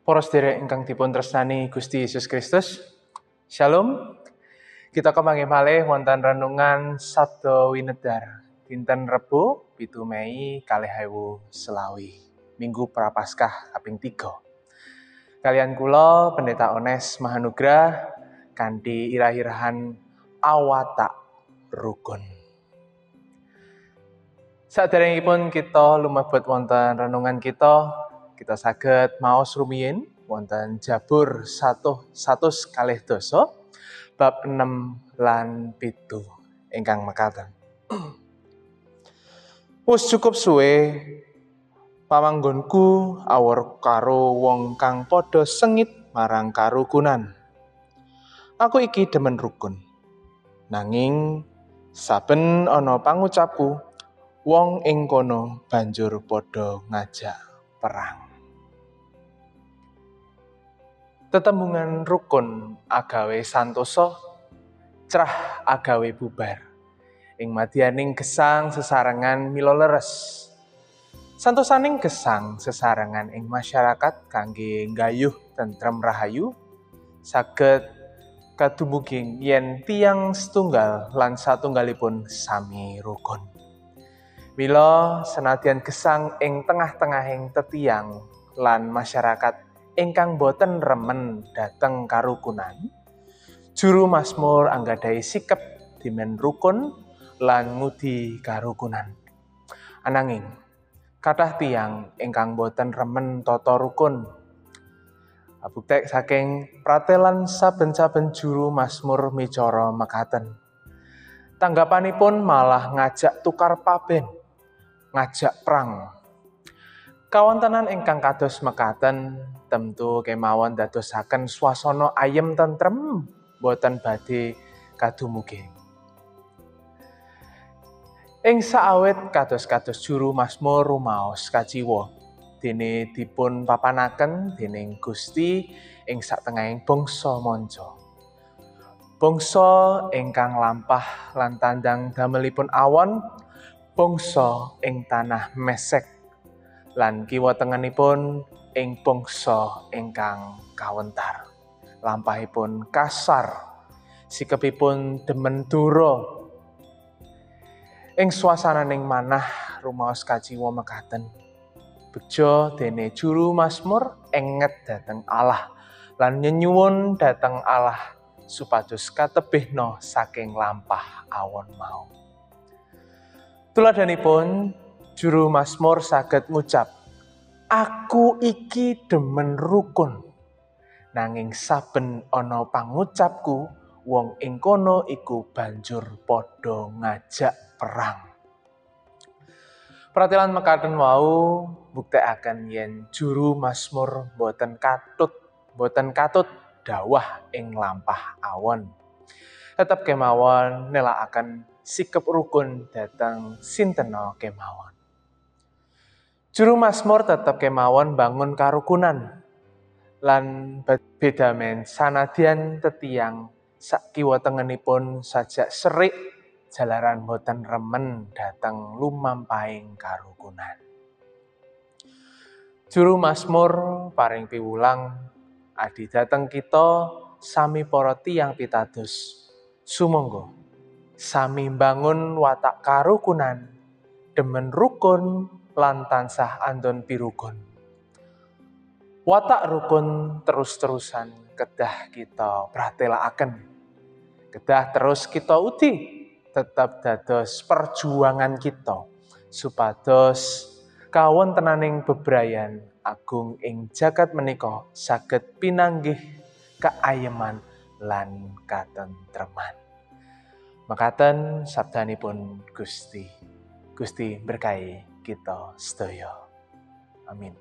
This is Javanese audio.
Para sedherek ingkang dipun tresnani Gusti Yesus Kristus. Shalom. Kita kepanggih malih wonten renungan Sabda Winedar dinten Rebo 7 Mei 2020, Minggu Prapaskah kaping 3. Kalian kula Pendeta Ones Mahanugrah kanthi irah-irahan awatak rukun. Saderengipun kita lumebet wonten renungan kita, kita saged maos rumiyin wonten Jabur 112 bab 6 lan 7 ingkang mekaten. Wis cukup suwe pamanggonku awor karo wong kang padha sengit marang karukunan. Aku iki demen rukun. Nanging saben ana pangucapku, wong ing kono banjur padha ngajak perang. Tetembungan rukun agawe santosa, crah agawe bubar. Ing madyaning gesang sesarengan mila leres. Santosaning gesang sesarengan ing masyarakat kangge nggayuh tentrem rahayu, saged kadumugi yen tiyang setunggal lan satunggalipun sami rukun. Mila senadyan gesang ing tengah-tengahing tetiyang lan masyarakat ingkang boten remen dhateng karukunan, juru Mazmur anggadhahi sikep dimen rukun lan ngudi karukunan. Ananging kathah tiyang ingkang boten remen tata rukun. Abuktek saking pratelan saben-saben juru Mazmur micara mekaten. Tanggapanipun malah ngajak tukar paben, ngajak perang. Kawontenan ingkang kados mekaten tentu kemawon dadosaken swasana ayem tentrem boten badhe kadumugi. Ing saawit kados-kados juru Mazmur rumaos kaciwa dene dipun papanaken dening Gusti ing satengahing bangsa manca. Bangsa ingkang lampah lan tandang damelipun awon, bangsa ing tanah Mesek lan kiwa tengenipun ing bangsa ingkang kawentar. Lampahipun kasar, sikepipun demen dura. Ing swasananing manah rumaos kaciwa mekaten. Bejo dene juru Mazmur enget dhateng Allah lan nyenyuwun dhateng Allah supados katebihna saking lampah awon mau. Tuladhanipun juru Mazmur saged ngucap, "Aku iki demen rukun, nanging saben ana pangucapku, wong ing kono iku banjur padha ngajak perang." Pratelan mekaten wau buktekaken yen juru Mazmur boten katut dawah ing lampah awon. Tetep kemawon nelakaken sikep rukun dhateng sintena kemawon. Juru Mazmur tetep kemawon bangun karukunan lan bedamen sanadyan tetiyang sakiwa tengenipun sajak serik jalaran boten remen dhateng lumampahing karukunan. Juru Mazmur paring piwulang adi dhateng kita sami para tiyang pitados. Sumangga sami mbangun watak karukunan, demen rukun lan tansah andon pirukun. Watak rukun terus-terusan kedah kita pratelakaken. Kedah terus kita uti, tetap dados perjuangan kita supados kawontenaning bebrayan agung ing jagat menika saged pinanggih keayeman lan katentreman. Mekaten sabdanipun Gusti. Gusti berkahi kita sedaya. Amin.